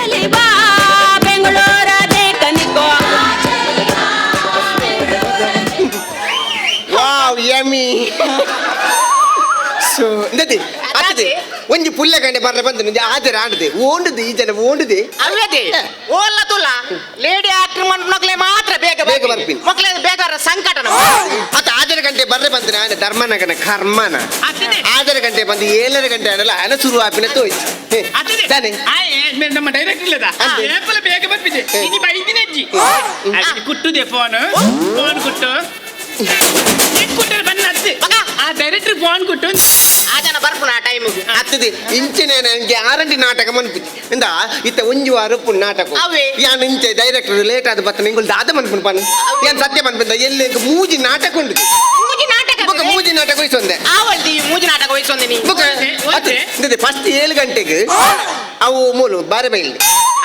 ಚೆಲಿವಾ ಬೆಂಗಳೂರ ದೇಕನಿಕೋ. Wow, yummy. So ಇಂದತಿ ಅತ್ತದೆ ಒಂಜಿ ಪುಲ್ಯ ಗಂಟೆ ಬರ್ರೆ ಬಂದು ನಿಂಜೆ ಆಜರ ಆಂಡದೆ ಓಂಡುದು ಈ ಜನ ಓಂಡುದೆ. ಅವದೇ ಓಲ್ಲ ತುಲ ಲೇಡಿ ಆಕ್ಟರ್ ಮಕ್ಳೆ ಮಾತ್ರ ಬೇಗ ಬೇಗ ಬರ್ಪಿನಿ. ಮಕ್ಳೆ ಬೇಗ ಸಂಕಟ. ಅತ್ತ ಆಜರ ಗಂಟೆ ಬರ್ರೆ ಬಂದು ನಾನು ಧರ್ಮನಗನ ಕರ್ಮನ. ಅತ್ತದೆ. ಆಜರ ಗಂಟೆ ಬಂದು 7 ಗಂಟೆ ಆಡಲ್ಲ ಹಣ ಶುರು ಆಪಿನ ತೋಯ್ತು ಅತ್ತದೆ. ತಾನೆ. ಆಯೆ ಮೇರೆ ನಮ್ಮ ಡೈರೆಕ್ಟರ್ ಇಲ್ಲದ ಅಂತೆ. ಏಪಲ ಬೇಗ ಬರ್ಪಿದೆ ಇನಿ ಬೈದಿನ ಅಜ್ಜಿ ಅದು ಕುಟ್ಟುದೆ ಫೋನ್ ಫೋನ್ ಕುಟ್ಟು ಕುಟ್ಟರೆ ಬನ್ನ ಅತ್ತೆ ಮಗ. ಆ ಡೈರೆಕ್ಟರ್ ಫೋನ್ ಕುಟ್ಟು. ಆ ಜನ ಬರ್ಪುನ ಆ ಟೈಮಿಗೆ. ಅತ್ತದೆ ಇಂಚಿನ ನನಗೆ ಆರಂಟಿ ನಾಟಕ ಮನ್ಪಿತಿ ಇಂದ ಇತ್ತ ಒಂಜಿ ವಾರ ಪುಣ್ ನಾಟಕ. ಅವೇ. ಯಾನ್ ಇಂಚೆ ಡೈರೆಕ್ಟರ್ ಲೇಟ್ ಆದ ಬತ್ತ ನಿಂಗುಲ್ ದಾದ ಮನ್ಪುನ್ ಪನ್ ಯಾನ್ ಸತ್ಯ ಮನ್ಪಿಂದ ಎಲ್ಲಿ ಇಂಕ್ ಮೂಜಿ ನಾಟಕ ಉಂಡು. ಮೂಜಿ ನಾಟಕ. ಬೊಕ ಮೂಜಿ ನಾಟಕ ವಹಿಸೊಂದೆ. ಆವಲ್ದಿ ಮೂಜಿ ನಾಟಕ ವಹಿಸೊಂದೆ ನೀ. ಬೊಕ ಓದ್ದೆ, ಓದ್ದೆ. ಅತ್ತೆ ಫಸ್ಟ್ 7 ಗಂಟೆಗೆ ಅವು ಮೂಲು ಬಾರೆ ಬೈಲ್.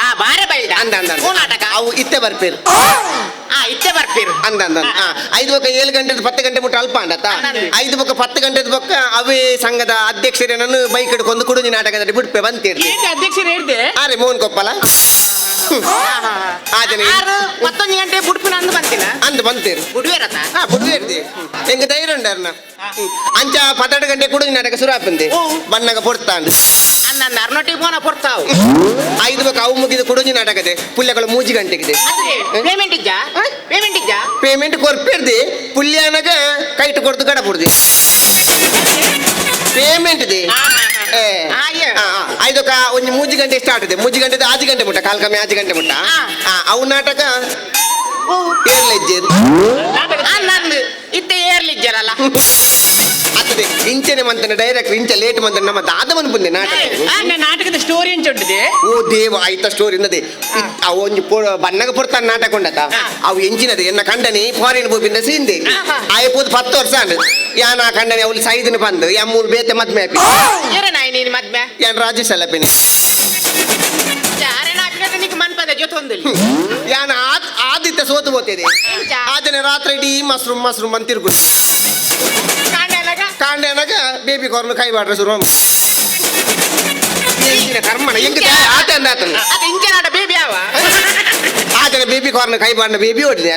ಆ ಬಾರೆ ಬೈಲ್ದ. ಅಂದ ಅಂದ ಅಂದ. ಓ ನಾಟಕ. ಅವು ಇತ್ತೆ ಬರ್ಪೇರು. ಆ ಇತ್ತೆ ಬರ್ಪೇರು. ಅಂದ ಅಂದ ಅಂದ. ಆ, ಐದು ಬೊಕ 7 ಗಂಟೆ 10 ಗಂಟೆ ಮುಟ್ಟ ಅಲ್ಪ ಅಂಡತ್ತ. ಅಂದ. ಐದು ಬೊಕ 10 ಗಂಟೆದ ಬೊಕ್ಕ ಅವೇ ಸಂಘದ ಅಧ್ಯಕ್ಷರೇನನ್ನು ಬೈಕ್ ಹಿಡ್ಕೊಂಡು ಕುಡುಂಜಿ ನಾಟಕದಲ್ಲಿ ಬಿಡ್ಪೆ ಬಂತೇರ್ಲಿ. ఏంటి ಅಧ್ಯಕ್ಷರು ಹೇಳ್ದೆ. ಆರೆ ಮೋಹನ್ ಕೊಪ್ಪಲ ಆ ಜನ. ಆರು ಮತ್ತೊಂದು ಗಂಟೆ ಬುಡ್ಪಿನ ಅಂದು ಬಂತಿನ. ಅಂದ ಬಂತೇರು. ಬುಡುವೇರತ. ಹಾ ಬುಡ್ವೇರ್ದಿ ಎಂಗ ಧೈರ್ಯ ಉಂಡರ್ನ ಅಂಚ 12 ಗಂಟೆ ಕುಡುಂಜಿ ನಾಟಕ ಶುರು ಆಪಂದೆ. ಓ. ಬಣ್ಣಗ ಪೊರ್ತಾಂಡು. ಅಂದ ಅಂದ ಅರ್ನೋಟಿ ಪೋನ ಪೊರ್ತಾವು. ಐದು ಬೊಕ ಅವು ಮುಗಿದು ಕುಡುಂಜಿ ನಾಟಕದೆ ಪುಲ್ಯಗಳು ಮೂಜಿ ಗಂಟೆಗಿದೆ. ಪೇಮೆಂಟ್ ಇಜ್ಜಾ? ಪೇಮೆಂಟ್ ಇಜ್ಜಾ? ಪೇಮೆಂಟ್ ಕೊರ್ಪಿರ್ದಿ ಪುಲ್ಯಾನಗ ಕೈಟ್ ಕೊಡ್ದು ಗಡಪುಡ್ದಿ ಪೇಮೆಂಟ್ the. ಏ. ಆ, ಏ. ಆ, ಆ. ಐದಕ್ಕ ಒಂಜಿ ಮೂಜಿ ಗಂಟೆ ಸ್ಟಾರ್ಟ್ ಇದೆ ಮೂಜಿ ಗಂಟೆ ಆಜಿ ಗಂಟೆ ಮುಟ್ಟ ಕಾಲ್ ಕಮ್ಮಿ ಆಜಿ ಗಂಟೆ ಮುಟ್ಟ. ಆ. ಆ, ಅವು ನಾಟಕ ಏರ್ಲೆಜ್ಜೆ. ನಂದು ಇತ್ತೆ ಏರ್ಲಿಜ್ಜರಲ್ಲ. ಅತ್ತದೆ ಇಂಚನೆ ಮಂತನ ಡೈರೆಕ್ಟ್ ಇಂಚ ಲೇಟ್ ಮಂತನ ನಮ್ಮ ದಾದ ಮನ್ಪುಂದೆ ನಾಟಕ. ನನ್ನ ನಾಟಕದ ಸ್ಟೋರಿ ಎಂಚ ಉಂಟದೆ. ಓ ದೇವ ಆಯ್ತ ಸ್ಟೋರಿ ಇನ್ನದೆ ಅವು ಒಂಜಿ ಬಣ್ಣಗ ಪೊರ್ತಾನ ನಾಟಕ ಉಂಡತ. ಅವು ಎಂಚಿನದೆ ಎನ್ನ ಕಂಡನಿ ಫಾರಿನ್ ಬೋಪಿಂದ ಸೀಂದೆ. ಆಯ ಪೋದು 10 ವರ್ಷ ಅಂಡ್ ಯಾನ ಕಂಡನಿ ಅವಳು ಸೈದಿನ ಬಂದು ಯಾ ಮೂರು ಬೇತೆ ಮದ್ಮೆ ಆಪಿ. ಏರನಾಯ್ ನೀನು ಮದ್ಮೆ? ಯಾನ್ ರಾಜೇಶ್ ಅಲ್ಲಪಿನಿ. ಅರೆನ ಅಪಿನಟ ನಿಕ್ ಮನ್ಪದ ಜೊತೆ ಯಾನ ಆದಿತ್ಯ ಸೋತು ಹೋಗ್ತಿದೆ. ಎಂಚ? ಆದನೆ ರಾತ್ರಿ ಇಡೀ ಮಶ್ರೂಮ್ ಮಶ್ರೂಮ್ ಅಂತ ತಿರುಗುದು. ಕಾಂಡನಗ. ಕಾಂಡೇನಾಗ ಬೇಬಿ ಕಾರ್ನ್ ಕೈ ಬಾಡ್ರೆ ಶುರು ಎಂಚಿನ ಕರ್ಮನ ಎಂಕ ಆತ ಅಂದ ಆತನ. ಅದು ಇಂಚನಾಟ ಬೇಬಿ ಆವ. ಆತನ ಬೇಬಿ ಕಾರ್ನ್ ಕೈ ಬಾಡ್ನ ಬೇಬಿ ಓಡಿದೆ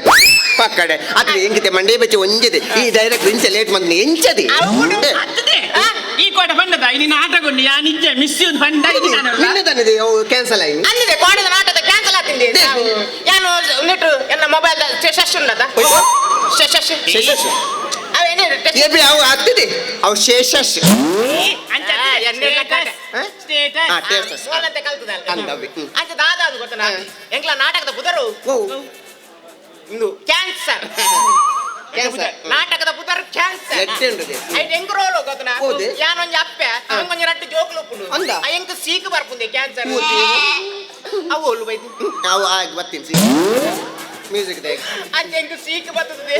ಪಕ್ಕಡೆ ಅದು ಎಂಕಿತೆ ಮಂಡೇ ಬೆಚ್ಚ ಒಂಜದೆ ಈ ಡೈರೆಕ್ಟ್ ಇಂಚ ಲೇಟ್ ಮಂದಿ ಎಂಚದೆ. అవును. ಅತ್ತದೆ ಈ ಕೋಟ ಬಂದದ ಇನಿ ನಾಟಕ ಉಂಡು ಯಾ ನಿಜ ಮಿಸ್ ಬಂದ ಇನಿ ನಾನಲ್ಲ. ನಿನ್ನೆ ತಾನೆ ಕ್ಯಾನ್ಸಲ್ ಆಗಿ. ಅಂದಿದೆ ಕೋಡಿದ ನಾಟಕ ಕ್ಯಾನ್ಸಲ್ ಆತಿಂದೆ. ಯಾನು ನೆಟ್ಟು ಎನ್ನ ಮೊಬೈಲ್ ಶಶ್ ಉಂಡದ ಶಶ್. ಶೇಷಸ್. ಅವೇನೇ. ಏ ಬಿ ಅವು ಆಗ್ತಿದೆ ಅವು ಶೇಷಸ್. ಅಂಚ ಆ, ಎಣ್ಣೆ ಸ್ಟೇಟಸ್ ಆ? ಸ್ಟೇಟಸ್. ಆ, ಟೇಸ್ಟಸ್. ಸೋಲಂತೆ ಕಲ್ತದಲ್ಲ. ಅಂದವಿ. ಹ್ಮ್. ಅಂಚ ದಾದ ಅದು ಗೊತ್ತನಾ ಎಂಕ್ಲ ನಾಟಕದ ಪುದರು. ಓ. ಇಂದು ಕ್ಯಾನ್ಸರ್. ಕ್ಯಾನ್ಸರ್. ನಾಟಕದ ಪುದರ್ ಕ್ಯಾನ್ಸರ್. ಎಡ್ಡೆ ಉಂಡುದೆ. ಐಟ್ ಎಂಕ್ ರೋಲ್ ಗೊತ್ತನಾ. ಹೌದು. ಯಾನೊಂಜಿ ಅಪ್ಪೆ ಅಂಕೊಂಜಿ ರಟ್ಟು ಜೋಕುಲು ಉಪ್ಪುಂಡು. ಅಂದ. ಆ ಎಂಕ್ ಸೀಕ್ ಬರ್ಪುಂದೆ ಕ್ಯಾನ್ಸರ್. ಅವು ಒಲ್ಲು ಬೈದು. ಅವು ಆಗ ಬರ್ತೀನಿ ಸಿ ಮ್ಯೂಸಿಕ್ ದಾಗ. ಅಂಚ ಎಂಕ್ ಸೀಕ್ ಬರ್ತದೆ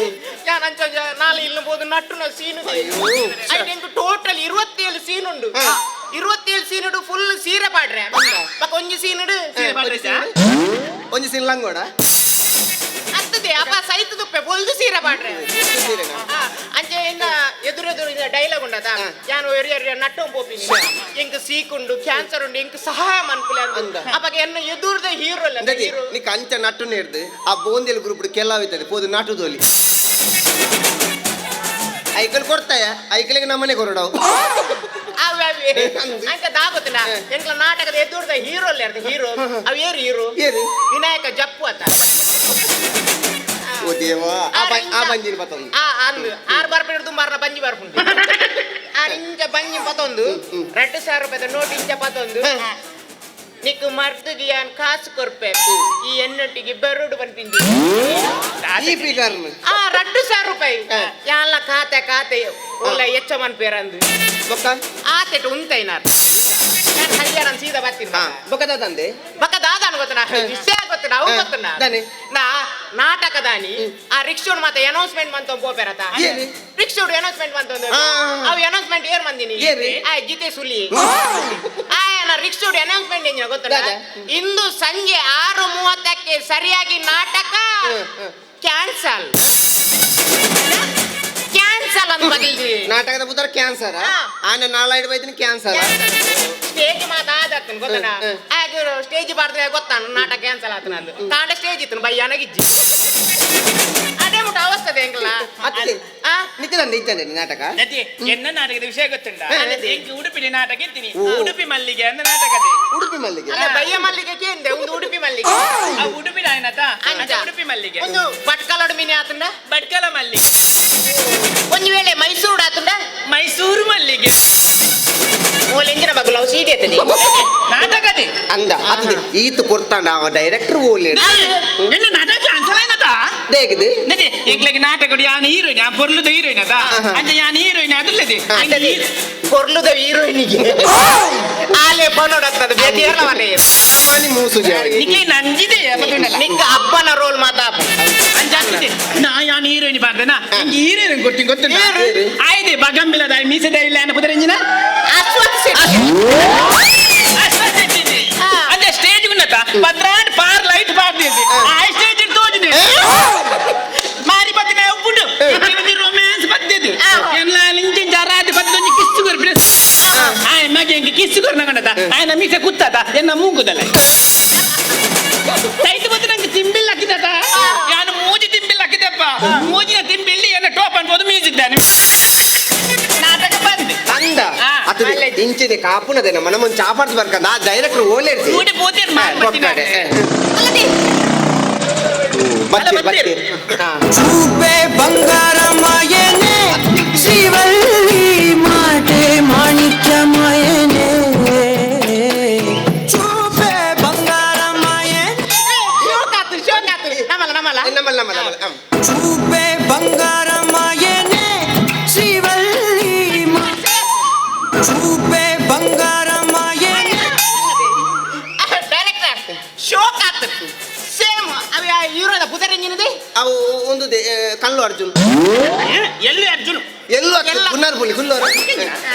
ಯಾನ್ ಅಂಚ ನಾಳೆ ಇಲ್ಲು ಬೋದು ನಟ್ಟುನ ಸೀನು. ಅಯ್ಯೋ. ಐಟ್ ಎಂಕ್ ಟೋಟಲ್ 27 ಸೀನ್ ಉಂಡು. ಹಾ. 27 ಸೀನುಡು ಫುಲ್ ಸೀರೆ ಪಾಡ್ರೆ ಬೊಕ ಒಂಜಿ ಸೀನುಡು ಸೀರೆ ಪಾಡ್ರೆ. ಒಂಜಿ ಸೀನ್ ಲಂಗೋಡ. ಅತ್ತದೆ ಅಪ್ಪ ಸೈತ್ ತುಪ್ಪೆ ಬೊಲ್ದು ಸೀರೆ ಪಾಡ್ರೆ. ಸೀರೆನಾ? ಆ, ಅಂಚೆ ಇನ್ನ ಎದುರೆದುರು ಇನ್ನ ಡೈಲಾಗ್ ಉಂಡದ. ಹಾ. ಯಾನು ಎರು ಎರು ನಟ್ಟು ಪೋಪಿನಿ ಎಂಕ್ ಸೀಕ್ ಉಂಡು ಕ್ಯಾನ್ಸರ್ ಉಂಡು ಎಂಕ್ ಸಹಾಯ ಮನ್ಪುಲೆ ಅಂದ. ಅಪ್ಪಗೆ ಎನ್ನ ಎದುರ್ದ ಹೀರೋ ಅಲ್ಲ. ಅಂದದಿ ಹೀರೋ. ನೀ ಕಂಚ ನಟ್ಟು ನೇರ್ದು ಆ ಬೋಂದೆಲ್ ಗ್ರೂಪ್ ಕೆಲವು ಪೋದು ನಾಟು ದೋಲಿ ಐಕಲ್ ಕೊಡ್ತಾಯ ಐಕಲಿಗೆ ನಮ್ಮನೆ ಕೊರಡವು. ಅವೆ ಅವೆ. ಅಂದು. ಅಂಚ ದಾಗೋತಿನ ಎಂಕ್ಲ ನಾಟಕದ ಎದುರ್ದ ಹೀರೋ ಅಲ್ಲ ಹೀರೋ ಅವ್ ಏರು ಹೀರೋ. ಏರು? ವಿನಾಯಕ ಜಪ್ಪು ಅತ್ತ. ಓ ದೇವಾ ಆ ಬಂಜಿನ ಬತ್ತೊಂದು. ಆ ಅಂದು ಆರು ಬರ್ಪಿಡ್ದು ಮಾರ್ನ ಬಂಜಿ ಬರ್ಪುಂಡು ಆರು ಇಂಚ ಬಂಜಿ ಪತ್ತೊಂದು 2000 ರೂಪಾಯಿದ ನೋಟ್ ಇಂಚ ಪತ್ತೊಂದು ನಿಕ್ಕು ಮರ್ದುಗೆ ಯಾನ್ ಕಾಸು ಕೊರ್ಪೆ ಈ ಎನ್ನೊಟ್ಟಿಗೆ ಬೆರಡು ಪನ್ಪಿಂದಿ. ಈ ಫಿಗರ್. ಆ 2000 ರೂಪಾಯಿ. ಹಾ. ಯಾನ್ಲ ಖಾತೆ ಖಾತೆ ಉಲ್ಲ ಎಚ್ಚ ಮನ್ಪೇರಂದು. ಬೊಕ್ಕ. ಆತೆಟ್ ಉಂತೈನಾರ್ ನಾನು ಹರಿಯಾಣ ಸೀದಾ ಬರ್ತೀನಿ. ಹಾ ಬೊಕ್ಕ ದಾದಂದೆ. ಬಕ್ಕ ದಾದಾನು ಗೊತ್ತನಾ ವಿಷಯ ಗೊತ್ತನಾ ಅವು ಹಾ. ಗೊತ್ತನಾ. ದಾನೆ? ನಾ ನಾಟಕದಾನಿ ಆ ರಿಕ್ಷೋಡ್ ಮತ್ತೆ ಅನೌನ್ಸ್ಮೆಂಟ್ ಮಂತ ಪೋಪೆರತ. ಏರಿ? ರಿಕ್ಷೋಡ್ ಅನೌನ್ಸ್ಮೆಂಟ್ ಮಂತ. ಹಾ. ಅವು ಅನೌನ್ಸ್ಮೆಂಟ್ ಏರ್ ಮಂದಿನಿ. ಏರಿ? ಆ ಜಿತೆ ಸುಲಿ ಆಯನ ರಿಕ್ಷೋಡ್ ಅನೌನ್ಸ್ಮೆಂಟ್ ಎಂಜಿನ ಗೊತ್ತನಾ. ದಾದ? ಇಂದು ಸಂಜೆ 6:30ಕ್ಕೆ ಸರಿಯಾಗಿ ನಾಟಕ ಹ್ಮ್, ಹ್ಮ್. ಕ್ಯಾನ್ಸಲ್ ಕ್ಯಾನ್ಸಲ್ ಅಂತ ಬಗಿಲ್ದಿ. ನಾಟಕದ ಪುತ್ರ ಕ್ಯಾನ್ಸರ್. ಹಾ. ಆನೆ ನಾಳೆ ಬೈದಿನ ಕ್ಯಾನ್ಸರ್. ಸ್ಟೇಜ್ ಮಾತಾದತ್ತನ್ ಗೊತ್ತನಾ. ಹ್ಮ್, ಆಗ ಆಗ ಸ್ಟೇಜ್ ಬಾರ್ದ್ರೆ ಗೊತ್ತಾನು ನಾಟಕ ಕ್ಯಾನ್ಸಲ್ ಆತನ ಅಂದು ಕಾಂಡ ಸ್ಟೇಜ್ ಇತ್ತು ಬಯ್ಯಾನಗಿಜ್ಜಿ ಅದೇ ಮುಟ ಅವಸ್ಥೆ ಎಂಗ್ಲ. ಅತ್ತೆ ಆ ನಿಖಿಲಂದ ಇದ್ದಾನೆ ನಾಟಕ. ನತಿ ಎನ್ನ ನಾಟಕದ ವಿಷಯ ಗೊತ್ತುಂಟ? ಹಾ. ಎಂಕ್ ಉಡುಪಿ ನಾಟಕ ಇರ್ತೀನಿ. ಓ. ಉಡುಪಿ ಮಲ್ಲಿಗೆ ಅಂದ ನಾಟಕದೆ. ಉಡುಪಿ ಮಲ್ಲಿಗೆ. ಅಲ್ಲ, ಬಯ್ಯ ಮಲ್ಲಿಗೆ ಕೇಂದ್ರ ಒಂದು ಉಡುಪಿ ಮಲ್ಲಿಗೆ. ಆ ಉಡುಪಿ ನಾಯನತ. ಅಂಚ. ಉಡುಪಿ ಮಲ್ಲಿಗೆ. ಒಂದು ಭಟ್ಕಲೋಡು ಮೀನಿ ಆತಂಡ. ಭಟ್ಕಲ ಮಲ್ಲಿಗೆ. ಒಂದು ವೇಳೆ ಮೈಸೂರು ಆತಂಡ. ಮೈಸೂರು ಮಲ್ಲಿಗೆ. ಮೂಲೆಂಜಿನ ಬಗ್ಲು ಅವು ಸೀಟಿ ಆತದೆ. ನಾಟಕದೆ. ಅಂದ ಅತ್ತದೆ ಈತ ಕೊಡ್ತಾಂಡ ಅವ ಡೈರೆಕ್ಟರ್ ಓಲಿ. ಎನ್ನ ನಾಟಕ ಕ್ಯಾನ್ಸಲ್ ಆಯ್ನತ. ದೇಗಿದೆ. ನದಿ ಎಂಕ್ಲೆಗ್ ನಾಟಕ ಯಾನ್ ಹೀರೋಯಿನ್, ಆ ಪೊರ್ಲುದ ಹೀರೋಯಿನ್ ಅದ. ಆಹಾ. ಅಂಚ ಯಾನ್ ಹೀರೋಯಿನ್ ಅದುಲ್ಲದೆ. ಕೊರ್ಲುದ ಹೀರೋಯಿನಿಗೆ ಆಲೆ ಬನ್ನೋಡತ್ತದ ಬೇತಿ ಇರಲವಲ್ಲ. ಸಾಮಾನ್ಯ ಮೂಸು ಜಾರಿ. ನಿಕ್ಕೆ ನಂಜಿದೆ ಪತ್ತುಂಡಲ್ಲ. ನಿಂಗ ಅಪ್ಪನ ರೋಲ್ ಮಾತಾಪ. ಅಂಚ ಆಗ್ತದೆ. ನಾ ಯಾನ್ ಹೀರೋಯಿನ್ ಪಾಡ್ದೆನಾ, ಇಂಕ್ ಹೀರೋಯಿನ್ ಕೊಡ್ತೀನಿ ಗೊತ್ತುಂಟ? ಏರು? ಆಯ್ದೆ ಬಗಂಬಿಲದ ಮೀಸದ ಇಲ್ಲ ಅನ್ನ ಪುದರಂಜಿನ ಅಶ್ವಥ್ ಶೆಟ್ಟಿ. ಅಶ್ವಥ್ ಶೆಟ್ಟಿದೆ. ಹಾ. ಅಂಚ ಸ್ಟೇಜ್ ಉನ್ನತ ಪತ್ರಾಡ್ ಪಾರ್ ಲೈಟ್ ಪಾಡ್ದಿದ್ದೆ. ಆ ಸ್ಟೇಜ್ ತೋಜಿದೆ ಮಾರಿ ಪತ್ತಿನ ಉಪ್ಪುಂಡು ರೊಮ್ಯಾನ್ಸ್ ಪದ್ಯದು. ಆ. ಎಲ್ಲ ಇಂಚಿನ ಜರಾದಿ ಪತ್ತೊಂಜಿ ಕಿಸ್ಸು ಕೊರ್ಪಿನ. ಆಯ್ ಮಗೆ ಇಂಕ್ ಕಿಸ್ಸು ಕೊರ್ನ ಕಂಡತ ಆಯ್ನ ಮೀಸೆ ಕುತ್ತತ ಎನ್ನ ಮೂಗುದಲ್ಲ ಟೈಟ್ ಬತ್ತು ನಂಗೆ ತಿಂಬಿಲ್ ಹಾಕಿದತ. ಯಾನು ಮೂಜಿ ತಿಂಬಿಲ್ ಹಾಕಿದಪ್ಪ, ಮೂಜಿನ ತಿಂಬಿಲ್ಲಿ ಎನ್ನ ಟೋಪ್ ಅನ್ಬೋದು ಮ್ಯೂಸಿಕ್ ದಾನೆ ನಾಟಕ ಬಂದ್. ಅಂದ. ಆ, ಅತ್ತದೆ ಇಂಚಿದೆ ಕಾಪುನದೇನ ಮನ ಮುಂಚೆ ಚಾಪಾಡ್ದು ಬರ್ಕಂದ ಆ ಡೈರೆಕ್ಟರ್ ಓಲೇರ್ಸಿ. ಊಟ ಪೋತೇರ್ ಮಾರ್ ಕೊಟ್ಟಾಡೆ. ಅಲ್ಲದೆ. ಬತ್ತೀರ್ ಬತ್ತೀರ್. ಬತ್ತೀರ್. ಹಾ. చూపే బంగారమాయనే శ్రీవల్లి మాటే మాణిక్యమాయనే చూపే బంగారమాయనే. ಶೋಕ್ ಆತು, ಶೋಕ್ ಆತು. ನಮ್ಮಲ್ಲ ನಮ್ಮಲ್ಲ. ನಮ್ಮಲ್ಲ ನಮ್ಮಲ್ಲ ನಮ್ಮಲ್ಲ. ಹ್ಮ್. చూపే బంగారమాయనే శ్రీవల్లి చూపే బంగారమాయనే. ಡೈರೆಕ್ಟರ್ ಶೋಕ್ ಆತು. ಸೇಮ್ ಅవి ಆ ಹೀರೋದ ಪುದರೆಂಜಿನದೆ. ಅವು ಒಂದು ಕಲ್ಲು ಅರ್ಜುನ್. ಎಲ್ಲಿ ಅರ್ಜುನ್? ಎಲ್ಲೂ ಎಲ್ಲ. ಪುನರ್ ಪುಲಿ ಕುಲ್ಲೋರ.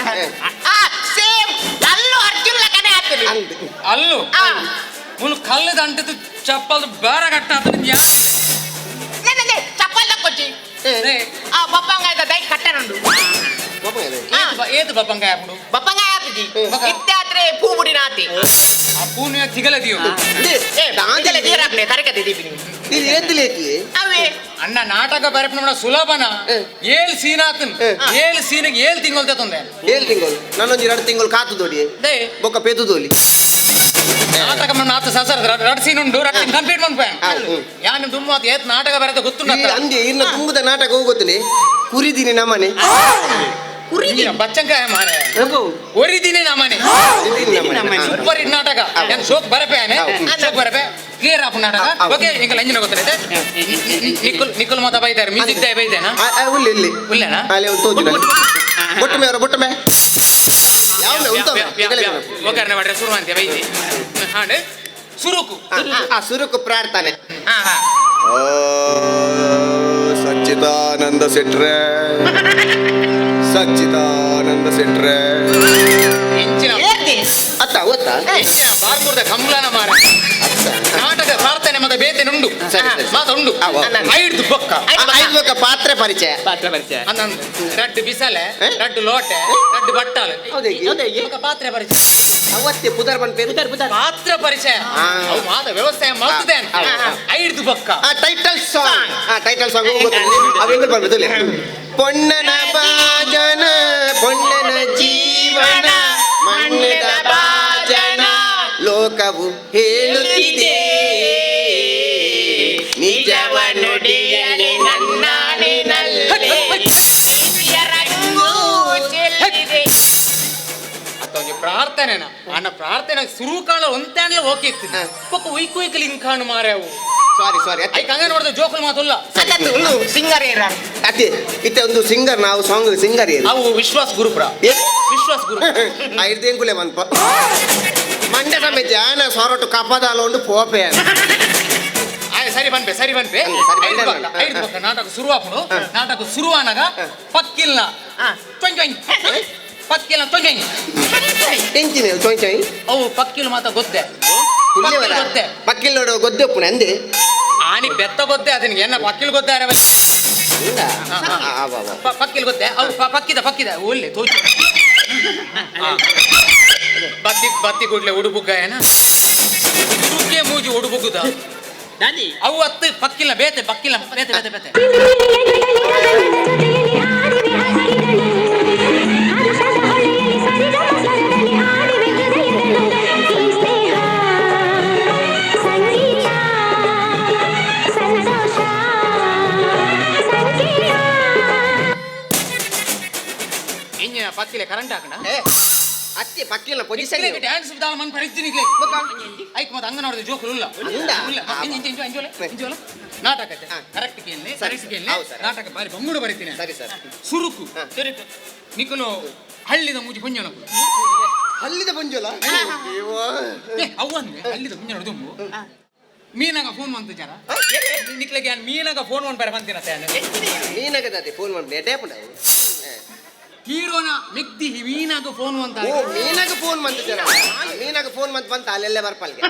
ಆ ಸೇಮ್ ಅಲ್ಲು ಅರ್ಜುನ್ ಲಕನೆ ಆತದೆ. ಅಂದ್. అల్లు ಆ మును కళ్ళు దంటదు చెప్పాలి బేర కట్ట అతను. నే చప్పాలు తక్కొచ్చి. ఆ బొప్పంగాయ దై కట్టనుండు. ఏది బొప్పంకాయ అప్పుడు? బొప్పంగాయ ఆతుజಿ ಇತ್ಯಾತ್ರೆ ಪೂ ಬುಡಿ ನಾತಿ. ఆ పూను తిగలది. ఏ ದಾಂತಲೆ ತೀರಾಪ್ನೆ ತರಕತೆ ದೀಪಿನಿ. ಇದು ಏದ್ಲೇಕಿ. ಅವೇ. అన్న నాటక బరపడం ಸುಲಭನ? ಏಳು ಸೀನ್ ಆತನ್. ಏಳು ಸೀನ್ಗೆ ಏಳು ತಿಂಗಳು ತಂದೆ. ಏಳು ತಿಂಗಳು, ನಾನೊಂದು 2 ತಿಂಗಳು ಕಾತು ದೋಡಿ. They. ಬೊಕ್ಕ ಪೇತು ದೋಲಿ. ನಾಟಕ మన ಆತ ಸಸರ್ ರಡ್ ಸೀನ್ ಉಂಡು, ರಡ್ ಸೀನ್ ಕಂಪ್ಲೀಟ್ ಮನ್ಪೆ. ಹ್ಮ್. ಯಾನು ದುಮ್ಮು ಆತ ಏತ್ ನಾಟಕ ಬರತ ಗೊತ್ತುಂಡ. ಈ ಅಂದೆ ಇನ್ನ ತುಂಬುದ ನಾಟಕ ಹೋಗೋತೀನಿ ಕುರಿದೀನಿ ನಮ್ಮನೆ. ಬಚ್ಚಂಕಾಯ ಮಾರೆ. ಅಬ್ಬೋ. ಒರಿದಿನಿ ನಮ್ಮನೆ. ಕುರಿದೀನಿ ನಮ್ಮನೆ. ಸೂಪರ್ ಹಿಟ್ ನಾಟಕ. ನಾನು ಶೋಕ್ ಬರಪೆ ಆನೆ. ಶೋಕ್ ಬರಪೆ ಕ್ಲಿಯರ್ ಆಪು ನಾಟಕ. ಹೌದು. ಓಕೆ, ಇಂಕ ಲಂಜನ ಗೊತ್ತೈತೆ. ನಿಕ್ಕುಲ್ ನಿಕ್ಕುಲ್ ಮಾತ ಬೈತಾರೆ ಮ್ಯೂಸಿಕ್ ದಾಯ ಬೈದೇನಾ? ಆ, ಆ, ಉಲ್ಲಿ ಇಲ್ಲಿ. ಉಲ್ಲೇನಾ? ಅಲ್ಲಿ ಒಂದು ತೋಜು ಬೊಟ್ಟು ಮೇವರ ಬೊಟ್ಟು ಮೇ ಯಾವ ಮೇ ಉಂಟು ಒಗ್ಗರಣೆ ಮಾಡ್ರೆ ಶುರು ಅಂತೆ ಬೈದಿ ಹಾಂಡೆ ಸುರುಕು. ಆ ಸುರುಕು ಪ್ರಾರ್ಥನೆ. ಹಾ ಹಾ. ಸಚ್ಚಿದಾನಂದ ಸೆಟ್ರೆ, ಸಚ್ಚಿದಾನಂದ ಸೆಟ್ರೆ. ಇಂಚಿನ ಏರ್ದಿ. ಅತ್ತ ಓತ್ತ. ಇಂಚಿನ ಬಾರ್ಕೂರ್ದ ಕಂಬ್ಲಾನ ಮಾರ. ನಾಟಕ ಪ್ರಾರ್ಥನೆ ಮತ್ತೆ ಬೇತೆ ಉಂಡು. ಸರಿ, ಸರಿ. ಮಾತ ಉಂಡು. ಅವ. ಐದು ಬೊಕ್ಕ. ಐದು ಬೊಕ್ಕ ಪಾತ್ರೆ ಪರಿಚಯ. ಪಾತ್ರ ಪರಿಚಯ. ಅಂದಂದು ರಡ್ಡು ಬಿಸಲೆ, ಏ? ರಡ್ಡು ಲೋಟೆ, ರಡ್ಡು ಬಟ್ಟಾಲು. ಹೌದೇಗೆ? ಬೊಕ್ಕ ಪಾತ್ರೆ ಪರಿಚಯ. ಅವತ್ತೆ ಪುದರ್ ಬನ್ ಪೇರು. ಪಾತ್ರ ಪರಿಚಯ. ಆ. ಅವು ಮಾತ ವ್ಯವಸಾಯ ಮಾಡ್ತದೆ. ಆ, ಆ. ಐದು ಬೊಕ್ಕ. ಆ ಟೈಟಲ್ ಸಾಂಗ್, ಆ ಟೈಟಲ್ ಸಾಂಗ್ ಗೊತ್ತಿಲ್ಲ ಅವ ಹೆಂಗ್ ಬರ್ಬೋದು. ಪೊನ್ನನ ಬಾಜನ ಪೊನ್ನನ ಜೀವನ ಮಣ್ಣದ ಬಾಜನ ಲೋಕವು ಹೇಳುತ್ತಿದೆ ನಿಜವ ನುಡಿಯಲಿ ನನ್ನಾಣಿನಲ್ಲಿ ಪ್ರೀತಿಯ ರಂಗು ಚೆಲ್ಲಿದೆ. ಅತ್ತ ಒಂಜಿ ಪ್ರಾರ್ಥನೆನ ಅಣ್ಣ ಪ್ರಾರ್ಥನೆ ಸುರುಕಾಣ ಒಂತಾನ್ಲ ಓಕೆ ಇತ್ತು. ಬೊಕ್ಕ ಉಯ್ಕು ಉಯ್ಕಲ್ ಇಂಕಾಣು ಮಾರೆ ಅವು. ಸಾರಿ ಸಾರಿ. ಐಕ್ ಹಂಗೆ ನೋಡಿದ ಜೋಕುಲ್ ಮಾತುಲ್ಲ. ಅದತ್ತು ಒಂದು ಸಿಂಗರ್ ಏರ. ಅತ್ತೆ ಇತ್ತೆ ಒಂದು ಸಿಂಗರ್, ನಾವು ಸಾಂಗ್ ಸಿಂಗರ್ ಏನು? ಅವು ವಿಶ್ವಾಸ್ ಗುರುಪುರ. ಏ? ವಿಶ್ವಾಸ್ ಗುರು. ಐದು ಎಂಕುಲೆ ಮನ್ಪ ಮಂಡ್ಯ ಸಮೇತ ಆನ ಸೊರಟು ಕಪದಾಲ ಉಂಡು ಪೋಪೆ. ಆಯ್ ಸರಿ ಬನ್ಪೆ, ಸರಿ ಬನ್ಪೆ. ಹಂಗೆ ಸರಿ ಐದು ಬಂದೆ ಬೊಕ್ಕ, ನಾನು. ಐದು ಬೊಕ್ಕ ನಾಟಕ ಶುರುವಾಪುಡು. ನಾಟಕ ಶುರುವಾನಾಗ ಪಕ್ಕಿಲ್ನ ಚೊಂಯ್ ಚೊಂಯ್, ಪಕ್ಕಿಲ್ನ ಚೊಂಯ್ ಚೊಂಯ್. ಎಂಚಿನ ಚೊಯ್ ಚೊಯ್? ಅವು ಪಕ್ಕಿಲ್ ಮಾತ ಗೊದ್ದೆ. ಪುಲ್ಯವರ. ಪಕ್ಕಿಲ್ ಗೊದ್ದೆ. ಪಕ್ಕಿಲ್ ನೋಡು ಗೊದ್ದೆ ಉಪ್ಪುನ ಅಂದೆ. ಆನಿ ಬೆತ್ತ ಗೊದ್ದೆ ಅದನಿಗೆ ಎನ್ನ ಪಕ್ಕಿಲ್ ಗೊದ್ದೆ ಅರೆ. ಇಲ್ಲ. ಹಾ, ಹಾ. ಆ, ಆ, ಆ, ಆ. ಪಕ್ಕಿಲ್ ಗೊದ್ದೆ ಅವು ಪಕ್ಕಿದ ಪಕ್ಕಿದ ಒಳ್ಳೆ ತೋಚು. ಬತ್ತಿ ಬತ್ತಿ ಕೂಡ್ಲೆ ಉಡುಬುಗ್ಗ ಏನ. ಸುರುಕೆ ಮೂಜಿ ಒಡುಬುಗುದ ದಾದಿ ಅವು ಅತ್ತು ಪಕ್ಕಿಲ್ಲ ಬೇತೆ ಪಕ್ಕಿಲ್ಲ ಬೇತೆ ಬೇತೆ ಬೇತೆ ಇಂಜಿನ ಪಕ್ಕಿಲೆ ಕರೆಂಟ್ ಹಾಕಣ ಅತ್ತೆ ಪಕ್ಕಿಲ್ಲ ಪೊಸಿಷನ್ ಡ್ಯಾನ್ಸ್ ದಾಲ ಮನ್ ಪರಿಸ್ಥಿತಿ ಐಕ್ ಮತ್ತೆ ಅಂಗ ನೋಡಿದ ಜೋಕುಲು ಉಲ್ಲ ಅಂದ? ಉಲ್ಲ ಇಂಜ ಇಂಜ ಇಂಜೋಲೆ ಇಂಜೋಲೆ ನಾಟಕ ಕರೆಕ್ಟ್ ಕೇಳಿ ಕರೆಕ್ಟ್ ಕೇಳಿ ಹೌದು ಸರ್. ನಾಟಕ ಬಾರಿ ಬಂಗುಡು ಬರಿತೀನಿ ಸರಿ ಸರ್. ಸುರುಕು ನಿಕಲು ಹಳ್ಳಿದ ಮೂಜಿ ಪುಂಜನಕು ಹಲ್ಲಿದ ಪುಂಜೋಲ ಏ ಅವು ಅಂದೆ ಹಳ್ಳಿದ ಪುಂಜನ ದುಂಬು ಮೀನಾಗ ಫೋನ್ ಬಂತು ಜರ ನಿಕ್ಲೆಗೆ ಮೀನಾಗ ಫೋನ್ ಒಂದು ಬೇರೆ ಬಂತೀನ ಮೀನಾಗದ ಫೋನ್ ಮಾಡಿ ನೆಟೇ ಪುಂಡ ಹೀರೋನ ಮೆಕ್ತಿ ಮೀನಾಗ ಫೋನ್ ಅಂತ ಓ ಮೀನಾಗ ಫೋನ್ ಬಂತು ಜರ ಮೀನಾಗ ಫೋನ್ ಬಂತು ಬಂತ ಅಲ್ಲೆಲ್ಲ ಬರ್ಪಲ್ಗೆ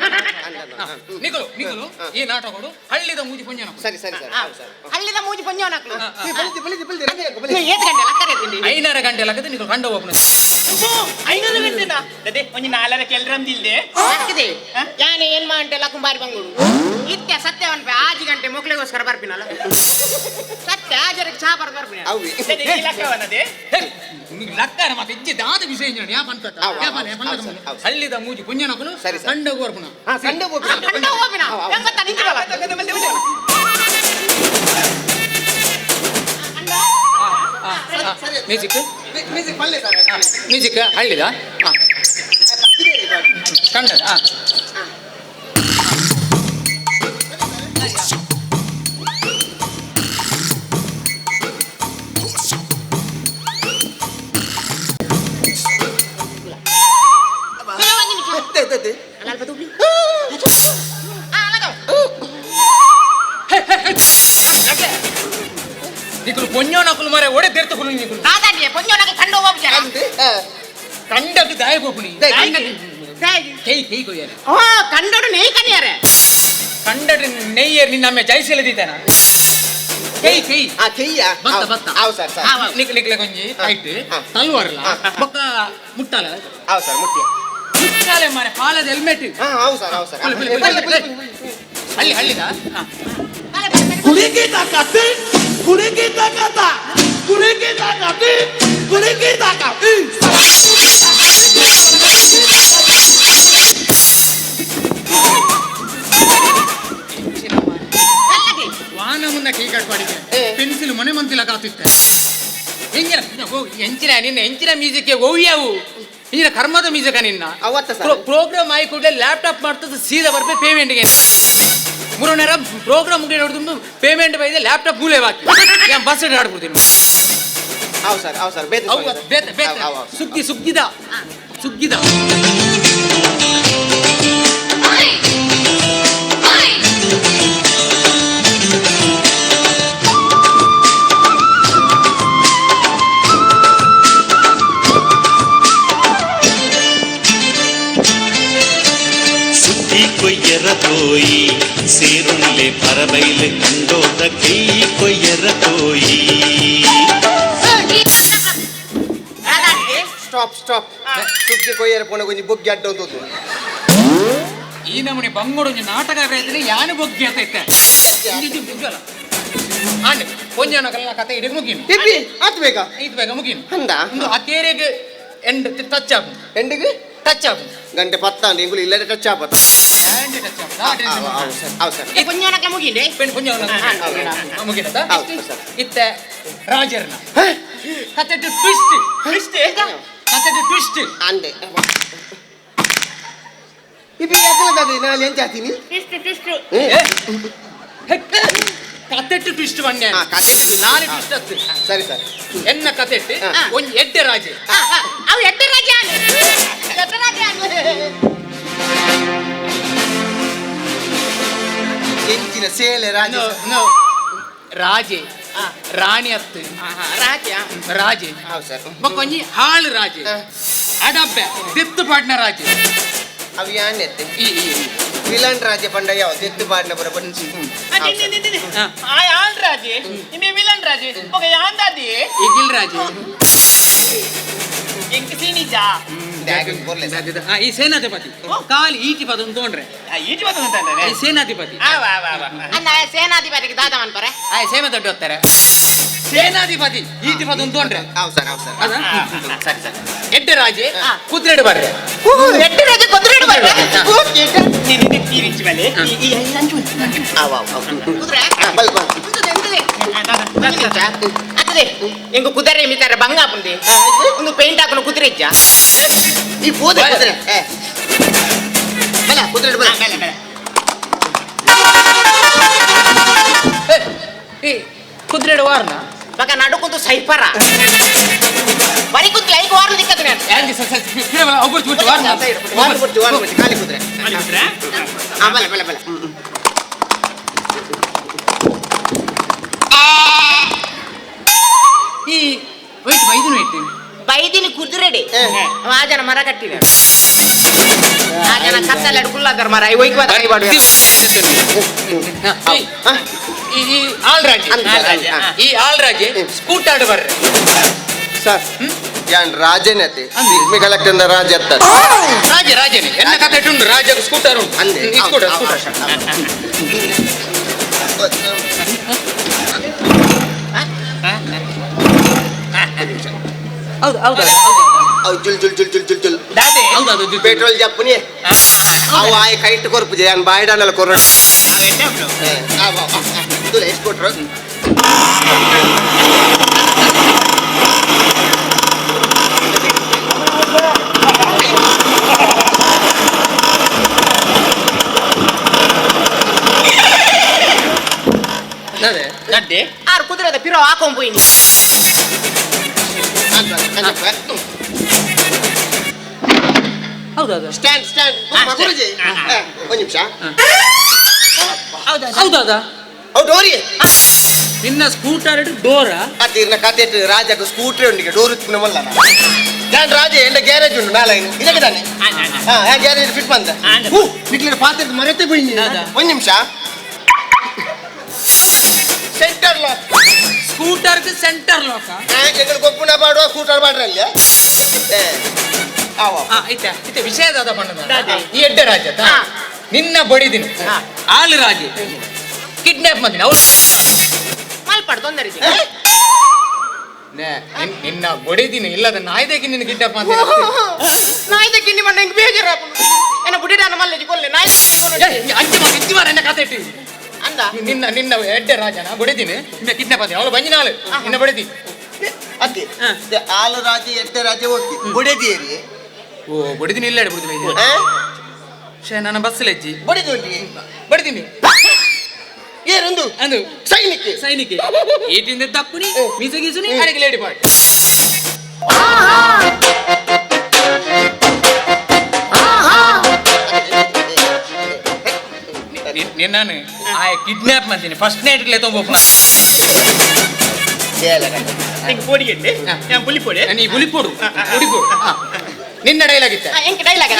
ನಿಕಲು ನಿಕಲು ಈ ನಾಟಕಡು ಹಳ್ಳಿದ ಮೂಜಿ ಪುಂಜನ ಸರಿ ಸರಿ ಸರ್ ಹೌದು ಸರ್ ಹಳ್ಳಿದ ಮೂಜಿ ಪಂಜವನಾಕ್ಲು ಬಲಿತಿ ಬಲಿತಿ ಬಲಿತಿ ರಂಗ ಬಲಿತಿ ಏತ್ ಗಂಟೆ ಲಕ್ಕರೆ ತಿಂಡಿ ಐನೂರ ಗಂಟೆ ಲಕ್ಕದ ನಿಕಲು ಕಂಡ ಹೋಗ್ನ ಐನೂರು ಗಂಟೆನಾ ಅದೇ ಒಂಜಿ ನಾಲ್ಕರ ಕೆಲ್ರಮ್ದಿಲ್ದೆ ಹಾಕಿದೆ ಯಾನೆ ಏನ್ ಮಾಂಟೆ ಲಕ್ಕುಂಬಾರಿ ಬಂಗುಡು ಇತ್ತೆ ಸತ್ಯವನ್ ಆಜಿ ಗಂಟೆ ಮೊಕ್ಳಿಗೋಸ್ಕರ ಬರ್ಪಿನಲ್ಲ ಸತ್ಯ ಆಜರಿಗೆ ಚಾ ಬರ್ದು ಬರ್ಪಿನ ಅವಿ ಲಕ್ಕವನದೇ ಲಕ್ಕರ ಮತ್ತೆ ಇಜ್ಜಿ ದಾದ ವಿಷಯ ಇಂಜಿನ ಯಾ ಪಂತ ಅವ್, ಯಾ ಅವ್, ಪಂತ ಅವ್, ಸರ್, ಅವ್, ಸರ್. ಹಳ್ಳಿದ ಮೂಜಿ ಪುಂಜನಕುಲು ಸರಿ, ಸರ್. ಕಂಡ ಹೋಗ್ಪುನ ಹಾ ಕಂಡ ಹೋಗ್ಪುನ. ಕಂಡ ಹೋಗ್ಬಿನ ಹೆಂಗ್ ನಿಂತಿರಲ್ಲ ಮ್ಯೂಸಿಕ್ ಮ್ಯೂಸಿಕ್ ಪಲ್ಲೆ ಸರ್ ಮ್ಯೂಸಿಕ್ ಹಳ್ಳಿದ ಕಂಡ ನಿಕಲು ಪೊಂಜೋನಕುಲು ಮರೆ ಒಡೆ ತೆರ್ತು ನಿಕಲು ದಾದಾಟಿಯ ಪೊಂಜೋನಕ ಕಂಡ ಹೋಗ್ಬಿಟ್ಟಾರ ಕಂಡಕ್ಕೆ ದಾಯ ಗೋಪುನಿ ಕೈ ಕೈ ಕೊಯ್ಯಾರೆ ಓ ಕಂಡೋಡು ನೆಯ್ ಕನಿಯಾರೆ ಕಂಡಡ್ರಿ ನೆಯ್ಯರ್ ನಿನ್ನ ಜೈಸೆಲ್ಲ ದೀತಾನ ಕೈ ಕೈ ಆ ಕೈಯ ಬತ್ತ ಬತ್ತ ಅವು ಸರ್ ಸರ್ ನಿಕ್ ನಿಕ್ಲೆ ಕೊಂಜಿ ರೈಟ್ ಹಾ. ತಲ್ವಾರಲ್ಲ ಹಾ. ಬೊಕ್ಕ ಮುಟ್ಟಾಲ ಅವು ಸರ್ ಮುಟ್ಟಿ ಮುಟ್ಟಾಲೆ ಮಾರೆ ಪಾಲದ ಹೆಲ್ಮೆಟ್ ಹಾ ಹೌದು ಸರ್ ಹೌದು ಸರ್ ಬಲಿ, ಬಲಿ, ಬಲಿ, ಬಲಿ. ಹಳ್ಳಿ ಹಳ್ಳಿದ ಹಾ. ವಾನ ಮುಂದೆ ಕೈ ಕಟ್ ಮಾಡಿದೆ ಪೆನ್ಸಿಲ್ ಮನೆ ಮಂತಿಲ್ಲ ಕಾತಿತ್ತೆ ಎಂಜಿನ ಎಂಚಿನ ನಿನ್ನ ಎಂಚಿನ ಮ್ಯೂಸಿಕ್ ಒಯ್ಯಾವು ಇಂಜಿನ ಕರ್ಮದ ಮ್ಯೂಸಿಕ್ ನಿನ್ನ ಅವತ್ತ ಸರ್. ಪ್ರೋಗ್ರಾಮ್ ಆಗಿ ಕೂಡಲೇ ಲ್ಯಾಪ್ಟಾಪ್ ಮಾಡ್ತದೆ ಸೀದಾ ಬರ್ಪೆ ಪೇಮೆಂಟ್ಗೆ ಮೂರನೇರ ಪ್ರೋಗ್ರಾಮ್ ಮುಗಿ ನೋಡಿದ್ರು ಪೇಮೆಂಟ್ ಬೈದೆ ಲ್ಯಾಪ್ಟಾಪ್ ಮೂಲೆ ಬಾಕಿ ನಾನು ಬಸ್ ಆಡ್ಬಿಡ್ತೀನಿ ಹೌದು ಸರ್ ಹೌದು ಸರ್ ಬೇತೆ ಅವು ಬೇತೆ ಬೇತೆ ಸುಗ್ಗಿ ಸುಗ್ಗಿದ ಸುಗ್ಗಿದ ಸುದ್ದಿ ಕೊಯ್ಯರ ತೋಯಿ ಸೇರುಳ್ಳೆ ಪರಬೈಲು ಕಂಡೋದ ಕೈ ಕೊಯ್ಯರ ತೋಯಿ ಸ್ಟಾಪ್ ಸ್ಟಾಪ್ ಸುಗ್ಗಿ ಕೊಯ್ಯರ ಪೋಣ ಕೊಂಜಿ ಬೊಗ್ಗಿ ಅಡ್ಡ ಒಂದು ಈ ನಮೂನಿ ಬಂಗೋಡು ಒಂಜಿ ನಾಟಕ ಬರೆದ್ರೆ ಯಾನು ಬೊಗ್ಗಿ ಅಂತ ಇತ್ತೆ ಆಂಡ್ ಒಂಜನ ಕಲ್ಲ ಕತೆ ಇಡೀ ಮುಗಿನು ಇಬ್ಬಿ ಆತ್ ಬೇಗ ಇದು ಬೇಗ ಮುಗಿನು ಅಂದ ಒಂದು ಆ ಕೇರೆಗೆ ಎಂಡ್ ಟಚ್ ಆಪು ಎಂಡಿಗೆ ಟಚ್ ಆಪು ಗಂಟೆ ಪತ್ತಾಂಡು ಇಂಗುಲು ಇಲ್ಲದೆ ಟಚ್ ಆಪತ್ತ ಎಂಡ್ ಟಚ್ ಆಪು ಹೌದು ಸರ್ ಹೌದು ಸರ್ ಪೊಂಜೋನಕ ಮುಗಿಂಡೆ ಮುಗಿನತ ಹೌದು ಸರ್. ಇತ್ತೆ ರಾಜರ್ನ ಕತೆ ಟ್ವಿಸ್ಟ್ ಟ್ವಿಸ್ಟ್ ಕತೆ ಟ್ವಿಸ್ಟ್ ಅಂದೆ ಇಬ್ಬಿ ಯಾಕಲ್ಲ ನಾನು ಎಂತ ಹಾಕ್ತೀನಿ ಟ್ವಿಸ್ಟ್ ಟ್ವಿಸ್ಟ್ ಕತೆಟ್ಟು ಟ್ವಿಸ್ಟ್ ಬಂಡೆ ಹಾ, ಕತೆಟ್ಟು twist. ನಾಳೆ ಟ್ವಿಸ್ಟ್ ಅತ್ತು ಸರಿ ಸರ್ ಎನ್ನ ಕತೆಟ್ಟು ಒಂಜಿ ಎಡ್ಡೆ ರಾಜೆ ಅವು ಎಡ್ಡೆ ರಾಜ ಎಡ್ಡೆ ರಾಜ ಎಂಚಿನ ಸೇಲೆ ರಾಜ ನೋ ರಾಜೆ ರಾಣಿ ಅತ್ತು ರಾಜ ರಾಜೆ ಹೌದು ಸರ್ ಬೊಕ್ಕೊಂಜಿ ಹಾಳು ರಾಜೆ ಅಡಬ್ಬೆ ದಿತ್ತು ಪಾಟ್ನ ರಾಜೆ ಅವು ಯಾನ್ ಎತ್ತೆ ಈ ಈ ಈ. ವಿಲನ್ ರಾಜ ಪಂಡ ಯಾವ ದೆತ್ತು ಪಾಡಿನ ಬರ ಆ ಯಾನ್ ರಾಜೆ ನಿಮಗೆ ವಿಲನ್ ರಾಜೆ ಒಗ ಯಾನ್ ದಾದಿ ಇಗಿಲ್ ರಾಜೆ ಎಂಕ್ ಸೀನಿಜಾ ಈ ಸೇನಾಧಿಪತಿ ಕಾಲಿ ಈಟಿ ಪದ ತೋಂಡ್ರೆ. ಈಟಿ ಪದ ಅಂತ. ಈ ಸೇನಾಧಿಪತಿ. ಅಂದ ಸೇನಾಧಿಪತಿಗೆ ದಾದ ಮನ್ಪರೆ. ಆ ಸೇಮೆ ದೊಡ್ಡ ಹೋಗ್ತಾರೆ. ಸೇನಾಧಿಪತಿ ಈಟಿ ಪದ ತೋಂಡ್ರೆ. ಹೌದು ಸರ್, ಹೌದು ಸರ್. ಸರಿ ಸರಿ. ಎಡ್ಡೆ ರಾಜೆ ಕುದುರೆಡು ಬರ್ರೆ. ಎಡ್ಡೆ ರಾಜೆ ಕುದುರೆ ಬರ್ರೆ. ಕುದುರೆ ಅತ್ತದೆ ಎಂಗು ಕುದುರೆ ಮಿತಾರೆ ಬಂಗ ಪುಂಡಿ ಒಂದು ಪೇಂಟ್ ಹಾಕೊಂಡು ಕುದುರೆ ಇಜ್ಜ. ಈ ಪೋದೆ ಕುದುರೆ ಬಲ ಕುದುರೆ ಬಲ. ಏ ಕುದುರೆಡು ವಾರ್ನ. ಬಕ ನಡುಕುಂತು ಸೈಪರ ಬರಿ ಕುಂತು ಐದು ವಾರ ದಿಕ್ಕದು ನಾನು. ವಾರ್ನ. ವಾರ್ನ ಕೊಡ್ತಿ, ವಾರ್ನ ಕೊಡ್ತಿ, ಖಾಲಿ ಕುದುರೆ. ಆ, ಬಲ ಬಲ ಬಲ. ಈ ವೈಟ್ ಬೈದಿನ ಇಟ್ಟು. ಬೈದಿನ ಕುದುರೆಡೆ ಆ ಜನ ಮರ ಕಟ್ಟಿದ ಆ ಜನ ಕತ್ತಲೆ ಕುಲ್ಲಾದರ ಮರ ಒಯ್ಕು ಕೈ ಬಾಡು. ಈ ಆಲ್ರಾಜೆ, ಈ ಆಲ್ರಾಜೆ ಸ್ಕೂಟರ್ ಬರ್ರೆ. ಸರ್, ಯಾನ್ ರಾಜನೇ ಅತ್ತೆ ಸಿಗ್ಮಿ ಕಲೆಕ್ಟರ್ ಅಂದ ರಾಜ ಅತ್ತ. ರಾಜೆ ರಾಜನೇ ಎನ್ನ ಕತೆ ಉಂಟು, ರಾಜ ಸ್ಕೂಟರ್ ಉಂಟು. ಅಂದೆ. ಈ ಸ್ಕೂಟರ್ ಸ್ಕೂಟರ್. ಹೌದು ಹೌದು. ಅವು ಜುಲ್ ಜುಲ್ ಜುಲ್ ಜುಲ್ ಜುಲ್ ಜುಲ್. ಹೌದು ಅದು. ಪೆಟ್ರೋಲ್ ಜಪ್ಪುನಿ ಅವು ಆಯ್ ಕೈಟ್ ಕೊರ್ಪುಜೆ ಯಾನ್ ಬಾಯ್ಡಾನಲ್ಲ ಕೊರ್ರ. ಎಷ್ಟು ಕೊಟ್ರು? ಆರು ಕುದುರೆದ ಪಿರೋ ಹಾಕೊಂಡ್ ಪೋಯಿನಿ. ಹೌದೌದು. ಸ್ಟ್ಯಾಂಡ್ ಸ್ಟ್ಯಾಂಡ್ ಗುರುಜಿ, ಒಂದು ನಿಮಿಷ. ಹೌದೌದಾ? ಅವು ಡೋರಿ. ನಿನ್ನ ಸ್ಕೂಟರ್ ಡೋರ. ಅತ್ತಿರ್ನ ಕತೆ ರಾಜಕ್ಕೆ ಸ್ಕೂಟ್ರಿ ಉಂಡಿಗೆ ಡೋರ್ ಉತ್ಪನ್ನ. ನಾನು ರಾಜ ಎಂಡ ಗ್ಯಾರೇಜ್ ಉಂಟು ನಾಲೈನು ಇದಕ್ಕೆ ತಾನೆ. ಹಾ, ಗ್ಯಾರೇಜ್ ಫಿಟ್ ಬಂದ ಹೂ ನಿಕ್ಲಿನ ಪಾತ್ರೆ ಮರೆತೆ ಬಿಡಿ. ಒಂದು ನಿಮಿಷ. Centre lock. Scooter centre lock. ಎಂಗಳು ಗೊಬ್ಬುನ ಬಾಡುವ ಸ್ಕೂಟರ್ ಬಾಡ್ರಲ್ಲಿ. ಇತ್ತೆ ಇತ್ತೆ ವಿಷಯ ದಾದ ಪಣ್ಣದ ಈ ಎಡ್ಡೆ ರಾಜ ನಿನ್ನ ಬಡಿದಿನಿ ಆಳು ರಾಜೆ ಕಿಡ್ನಾಪ್ ಮಾಡ್ತೀನಿ ಅವಳು. ಮಲ್ಪಾಡು ತೊಂದರೆ. ನಿನ್ನ ಬಡಿದಿನಿ ಇಲ್ಲದ ನಾಯ್ದಕ್ಕೆ ನಿನ್ನ ಕಿಡ್ನಾಪ್ ಮಾಡ್ತೀನಿ. ನಾಯ್ದ ಕಿಂಡಿ ಮಣ್ಣ ಹಿಂಗ್ ಬೇಜಾರಾಪುಂಡು. ಎನ್ನ ಬುಡಿಡಾನ ಮಲ್ಲೆಜಿ ಕೊಲ್ಲೆ ನಾಯಿ. ಅಂಚೆ ಮಾಡಿ ಇಂಚಿ ಮಾರ ಎನ್ನ ಕತೆ ಇಟ್ಟು. ಅಂದ ನಿನ್ನ ನಿನ್ನ ಎಡ್ಡೆ ರಾಜನ ಬಡಿದಿನಿ ನಿನ್ನ ಕಿಡ್ನಾಪ್ ಮಾಡ್ತೀನಿ ಅವಳು ಬಂಜಿನಾಳು ನಿನ್ನ ಬಡಿದಿ. ಅದೇ ಆಲು ರಾಜ ಎಡ್ಡೆ ರಾಜ ಓಕೆ ಬುಡೆದಿಯರಿ. ಓ ಬಡಿದಿನಿ ಇಲ್ಲ ಬಿಡುದು. ಶೇ ನನ್ನ ಬಸ್ ಲೆಜ್ಜಿ. ಬಡಿದು ಬಡಿದಿನಿ. ಏನೊಂದು ಅಂದು ಸೈನಿಕ ಸೈನಿಕ ಏಟಿಂದ ತಪ್ಪುನಿ ಮೀಸಗೀಸುನಿ ಅಡಿಗೆ ಲೇಡಿ ಪಾರ್ಟ್. ನಿನ್ನಾನು ಆ ಕಿಡ್ನಾಪ್ ಮಾಡ್ತೀನಿ ಫಸ್ಟ್ ನೈಟ್ ತೊಂಬೋಪುನ. ನೀ ಬುಲಿಪೋಡು ಬುಡಿಪೋಡು ನಿನ್ನ ಡೈಲಾಗ್ ಇತ್ತ. ಎಂಕ್ ಡೈಲಾಗ್.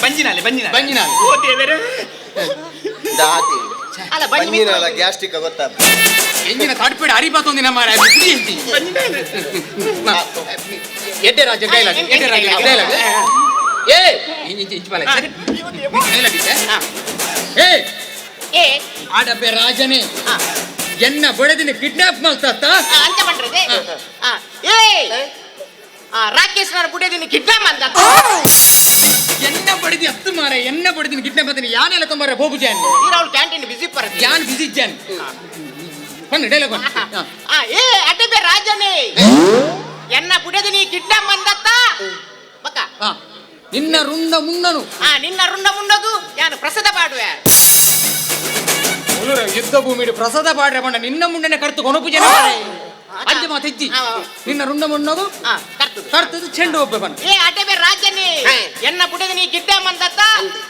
ಬಂಜಿನಾಲೆ ಬಂಜಿನಾಲೆ. ಬಂಜಿನಾಲೆ. ಓ ದೇವರೇ. ದಾತಿ. ಅಲ್ಲ ಬಂಜಿ. ಬಂಜಿನಾಲ ಗ್ಯಾಸ್ಟ್ರಿಕ್ ಗೊತ್ತಾ? ಎಂಜಿನ ತಡ್ಪೇಡ ಅರಿಪಾತೊಂದಿನ ಮಾರ ಎಂಜಿ ಎಡ್ಡೆ ರಾಜ ಡೈಲಾಗ್, ಎಡ್ಡೆ ರಾಜ ಡೈಲಾಗ್. ಏ ಇಂಚಿ ಇಂಚಿ ಬಲ ಡೈಲಾಗ್ ಇತ್ತೆ. ಏ ಏ ಆಡಬ್ಬೆ ರಾಜನೇ ಎನ್ನ ಬಡದಿನ ಕಿಡ್ನಾಪ್ ಮಾಡ್ತಾತ. ಅಂಚ ಪಂಡ್ರದೆ ಏ ರಾಕೇಶ್ ನಾನು ಬುಡಿದಿನ ಕಿಡ್ನಾಪ್ ಅಂತ. ಎನ್ನ ಬಡದಿ ಹತ್ತು ಮಾರ ಎನ್ನ ಬಡದಿನ ಕಿಡ್ನಾಪ್ ಅಂತೀನಿ ಯಾನೆಲ್ಲ ತೊಂಬಾರ ಹೋಗು ಜಾನ್. ಅವಳು ಕ್ಯಾಂಟೀನ್ ಬಿಸಿ ಪರತಿ. ಜಾನ್ ಬಿಸಿ ಜಾನ್ ಬನ್ನಿ ಡೈಲಾಗ್ ಬನ್ನಿ. ಏ ಅಡ್ಡಬೆ ರಾಜನೇ ಎನ್ನ ಬುಡದಿನಿ ಕಿಡ್ನಾಪ್ ಅಂದತ್ತ ಬಕ್ಕ. ನಿನ್ನ ರುಂಡ ಮುಂಡನು. ನಿನ್ನ ರುಂಡ ಮುಂಡಗು ಯಾನು ಪ್ರಸಾದ ಪಾಡುವೆ. ಯುದ್ಧ ಭೂಮಿ ಪ್ರಸಾದ ಪಾಡ್ರೆ ಬಣ್ಣ ನಿನ್ನ ಮುಂಡನೆ ಕರ್ತು ಕೊನಪು ಜನ ಅಂಜ ಮಾತಿಜ್ಜಿ ನಿನ್ನ ರುಂಡ ಮುಂಡಗು ಕರ್ತದು ಚೆಂಡು ಒಬ್ಬ ಬಣ್ಣ. ಏ ಅಡ್ಡಬೆ ರಾಜನೇ ಎನ್ನ ಬುಡದಿನಿ ಕಿಡ್ನಾಪ್ ಅಂದತ್ತ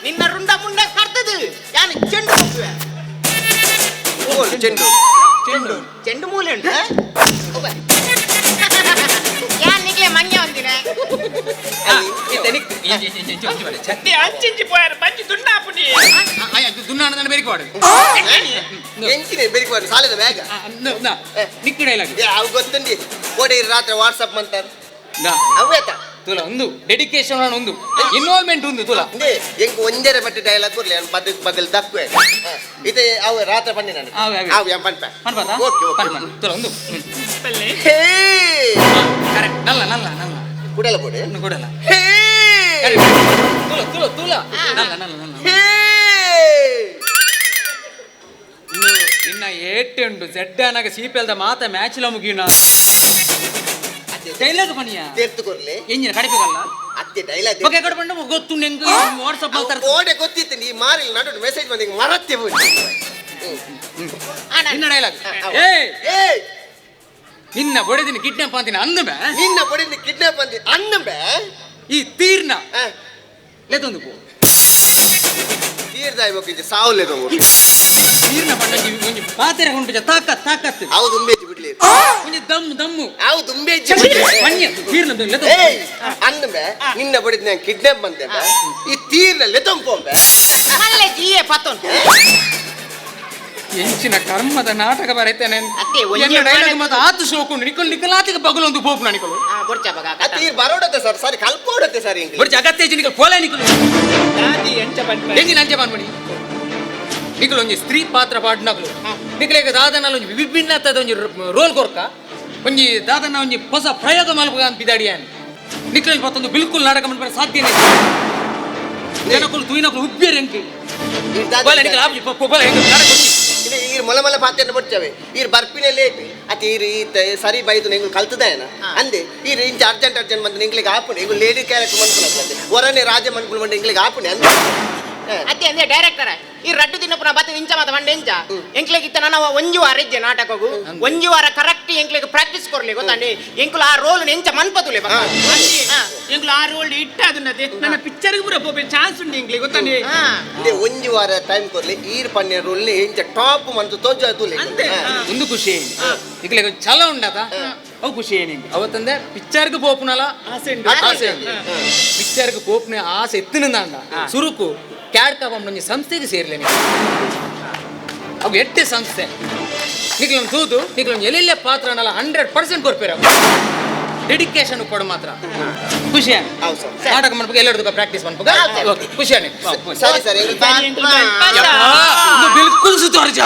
ನಿನ್ನ ರುಂಡ ಮುಂಡ ಕರ್ತದು ಯಾನು ಚೆಂಡು ಒಪ್ಪುವೆ. ಚೆಂಡು ಚೆಂಡು ಚೆಂಡು ಮೂಲೆ ಉಂಟು ಯಾನ್ ನಿಕ್ಲೆ ಮಂಗೆ ಒಂದಿನ. ಅಂಚಿಂಚಿ ಪೋಯಾರ ಬಂಜಿ ದುಂಡಾಪುಡಿ. ದುನ್ನಾಣದನ್ನ ಬೇರೆ ವಾಡು. ಎಂಚಿನ ಬೆರಿಕ್ ವಾಡು ಸಾಲದ ಬ್ಯಾಗ. ನಿಕ್ಕು ಡೈಲಾಗ್. ಅವು ಗೊತ್ತುಂಡಿ ಕೋಡೆ ರಾತ್ರಿ ವಾಟ್ಸಪ್ ಅಂತಾರೆ ಅವೇತ. ತುಲ ಒಂದು ಡೆಡಿಕೇಶನ್ ಒಂದು ಇನ್ವಾಲ್ವ್ಮೆಂಟ್ ಉಂದು ತುಲ. ಇಂದೇ ಎಂಕ್ ಒಂಜರೆ ಪಟ್ಟಿ ಡೈಲಾಗ್ ಕೊರ್ಲೆ, ಬದ್ ಬಗಲ್ ದಕ್ಕುವೆ. ಇದೆ ಅವು ರಾತ್ರಿ ಪನ್ನಿ ನಾನು. ಆವೆ, ಆವೆ. ಅವು ಎಂ ಪನ್ಪೆ. ಪನ್ಪದಾ? Okay okay. ಪನ್ ಪನ್. ತುಲ ಒಂದು. ಹೇ. ಕರೆಕ್ಟ್. ನಲ್ಲ ನಲ್ಲ ನಲ್ಲ. ಕುಡಲ ಕೊಡಿ. ಇನ್ನು ಕೊಡಲ್ಲ. ಹೇ. Correct. ತುಲ ತುಲ ತುಲ ನಲ್ಲ ನಲ್ಲ ನಲ್ಲ. ಹೇ. ಇನ್ನು ಇನ್ನ ಏಟೆ ಉಂಡು ಜಡ್ಡ ಅನಾಗ ಸಿಪಿಎಲ್ the ಮಾತ ಮ್ಯಾಚ್ ಲ ಮುಗಿಯುನ ಡೈಲಾಗ್ ಪನಿಯ. ತೀರ್ತು ಕೊರ್ಲೆ. ಎಂಜಿನ ಕಡಿಪೆಗಲ್ಲ. ಅತ್ತೆ ಡೈಲಾಗ್. ಓಕೆ, ಕಡೆ ಬಂಡು ಗೊತ್ತು ನಿಂಗೆ ವಾಟ್ಸಪ್ ಮಾಡ್ತಾರೆ. ಓಡೆ ಗೊತ್ತಿತ್ತು, ನೀ ಮಾರಿಲ್ಲ ನಡು ಮೆಸೇಜ್ ಬಂದ ಮರತ್ತೆ ಹೋಗಿ. ನಿನ್ನ ಡೈಲಾಗ್ ಏ. ಏಯ್. ನಿನ್ನ ಬೊಡೆದಿನ ಕಿಡ್ನಾಪ್ ಅಂತೀನಿ ಅಂದಮೆ. ನಿನ್ನ ಬೊಡಿನ ಕಿಡ್ನಾಪ್ ಅಂದಿ ಅನ್ನಂಬೆ. ಈ ತೀರ್ನ ಲೇತೊಂದು ಪೋ. ತೀರ್ದಾಯ್ಬೇಕು ಇದು ಸಾವುಲೆ ತಗೋ. ತೀರ್ನ ಪಂಡ ಒಂಜಿ ಪಾತೆರೆ ಕೊಂಡ್ಬಿಜ ತಾಕತ್ ತಾಕತ್. ಹೌದು, ಉಂಬೇಜಿ ಬಿಡ್ಲಿ. ಒಂಜಿ ದಮ್ಮು ದಮ್ಮು. ಹೌದು, ಉಂಬೇಜಿ ಬಿಡ್ಲಿ. ಪಣ್ಯ ತೀರ್ನ ಲೇತೊಂದು. ಏಯ್ ಅನ್ನಂಬೆ, ನಿನ್ನ ಬಡಿದ ನಾನು ಕಿಡ್ನಾಪ್ ಬಂದೆ ಈ ತೀರ್ನ ಲೆತೊಂಪೊಂಬೆ. ಮಲ್ಲೆ ಜಿಯೆ ಪತ್ತೊಂದು. ಎಂಚಿನ ಕರ್ಮದ ನಾಟಕ ಬರೈತೇನೆ. ಅತ್ತೆ, ಒಂಜೇ ಎನ್ನ ಡೈಲಾಗ್ ನಾಟಕ. ಮತ್ತೆ ಆತು ಶೋಕುಂಡು ನಿಕೊಲ್ ನಿಕೊಲ್ ಆತಿಗೆ ಬಗಲೊಂದು ಪೋಪು ನಿಕೊಲು. ಆ ಬೊರ್ಚ ಬಗ. ಅತ್ತೆ ಈರ್ ಬರೋಡತ್ತೆ ಸರ್, ಸಾರಿ ಕಲ್ಪೋಡತ್ತೆ ಸರ್ ಇಂಗ್ಲಿಷ್. ಬೊರ್ಚ ಅಗತ್ಯ ನಿಕಲ್ ಪೋಲೆ ನಿಕೊಲು. ದಾದಿ ಎಂಚ ಪನ್ಪೆ? ಎಂಜಿನ ಅಂಚೆ ಪನ್ಪಣಿ ನಿಕಲ್ ಒಂಜಿ ಸ್ತ್ರೀ ಪಾತ್ರ ಪಾಡ್ನಕಲು ನಿಕಲೇಗ ದಾದನ ಒಂಜಿ ವಿಭಿನ್ನತದ ಒಂಜಿ ರೋಲ್ ಕೊರ್ಕ ಒಂಜಿ ದಾದನ ಒಂಜಿ ಹೊಸ ಪ್ರಯೋಗ ಮಲ್ಪಗ ಅಂತ ಬಿದಾಡಿಯಾನ್ ನಿಕಲ್ ಮತ್ತೊಂದು ಬಿಲ್ಕುಲ್ ನಾಟಕ ಮನ್ಪರೆ ಸಾಧ್ಯನೇ ಜನಕುಲು ತೂಯಿನಕುಲು ಉಬ್ಬಿಯರ್ ಎಂಕ್ ಬೋಲೆ ನಿಕಲ್ ಆಪುಜಿ ಪೋ- ಬೋಲೆ ಎಂಕ್ ನಾಟಕ ಗೊತ್ತಿ. ಇದು ಈರ್ ಮೊಲ ಮೊಲ ಪಾತ್ರೆ ಬೊಡ್ಚವೆ ಈರ್ ಬರ್ಪಿನ ಲೇಟ್ ಅತ್ತೆ ಈರ್ ಈತ ಸರಿ ಬೈದು ನಿಂಗೆ ಕಲ್ತದಾಯನ ಅಂದೆ ಈರ್ ಇಂಚ ಅರ್ಜೆಂಟ್ ಅರ್ಜೆಂಟ್ ಬಂದು ನಿಂಗ್ಲಿಗೆ ಆಪುಣೆ ಇಂಗು ಲೇಡಿ ಕ್ಯಾರೆಕ್ಟರ್ ಮನ್ಪುನ ಹೊರನೆ ರಾಜ ಮನ್ಪುನ ಬಂದು ಇಂಗ್ಲಿಗೆ ಆಪುಣೆ ಅಂದೆ. ಅತ್ತೆ ಅಂದೆ ಡೈರೆಕ್ಟರ್ ಈ ರಡ್ಡು ದಿನ ಪುನಃ ಬತ್ತ ಇಂಚ ಮಾತ ಮಂಡೆ ಇಂಚ ಎಂಕ್ಲೆಗ್ ಇತ್ತ ನಾನು ಒಂಜಿ ವಾರ ಇಜ್ಜೆ ನಾಟಕಗು ಒಂಜಿ ವಾರ ಕರೆಕ್ಟ್ ಎಂಕ್ಲೆಗ್ ಪ್ರಾಕ್ಟೀಸ್ ಕೊರ್ಲಿ ಗೊತ್ತಾಂಡಿ ಎಂಕುಲು ಆ ರೋಲ್ ಎಂಚ ಮನ್ಪತುಲೆ. ಎಂಕ್ಲು ಆ ರೋಲ್ ಇಟ್ಟ ಅದನ್ನತೆ ನನ್ನ ಪಿಕ್ಚರ್ಗೆ ಪೂರ ಪೋಪೆ ಚಾನ್ಸ್ ಉಂಡು ಎಂಕ್ಲೆ ಗೊತ್ತಾಂಡಿ. ಇಂದೆ ಒಂಜಿ ವಾರ ಟೈಮ್ ಕೊರ್ಲಿ ಈರ್ ಪನ್ನೆ ರೋಲ್ ಇಂಚ ಟಾಪ್ ಮಂತು ತೋಜ ತೂಲೆ. ಅಂದೆ. ಒಂದು ಖುಷಿ ನಿಕಲೆಗ್ ಒಂಜಿ ಛಲ ಉಂಡತ ಅವು ಖುಷಿ ನಿಂಗೆ ಅವತ್ತಂದೆ ಪಿಕ್ಚರ್ಗ್ ಪೋಪುನಲ ಆಸೆ ಉಂಡು. ಆಸೆ ಉಂಡು. ಪಿಕ್ಚರ್ಗ್ ಪೋಪುನ ಆಸೆ ಎತ್ತಿನಂದಾಂಡ ಸುರುಕು ಕ್ಯಾಡ್ ಕಾಪಂ ಒಂಜಿ ಸಂಸ್ಥೆಗೆ ಸೇರ್ಲೆ ನೀವು ಅವು ಎಟ್ಟೆ ಸಂಸ್ಥೆ ನಿಕ್ಲೊಂದು ತೂದು ನಿಕ್ಲೊಂದು ಎಲ್ಲೆಲ್ಲ ಪಾತ್ರನಲ್ಲ 100% ಕೊರ್ಪೇರ ಡೆಡಿಕೇಶನ್ ಕೊಡು ಮಾತ್ರ ಖುಷಿ. ಹೌದು ಸರ್. ನಾಟಕ ಮನ್ಪುಗ ಎಲ್ಲರದು ಪ್ರಾಕ್ಟೀಸ್ ಮನ್ಪುಗ. ಓಕೆ, ಖುಷಿ. ಸರಿ ಸರ್. ಸರಿ, ಎಂಕ್ಲು ಬರ್ಪ. ಬಿಲ್ಕುಲ್ ಸುತ್ತೋರ್ಜ.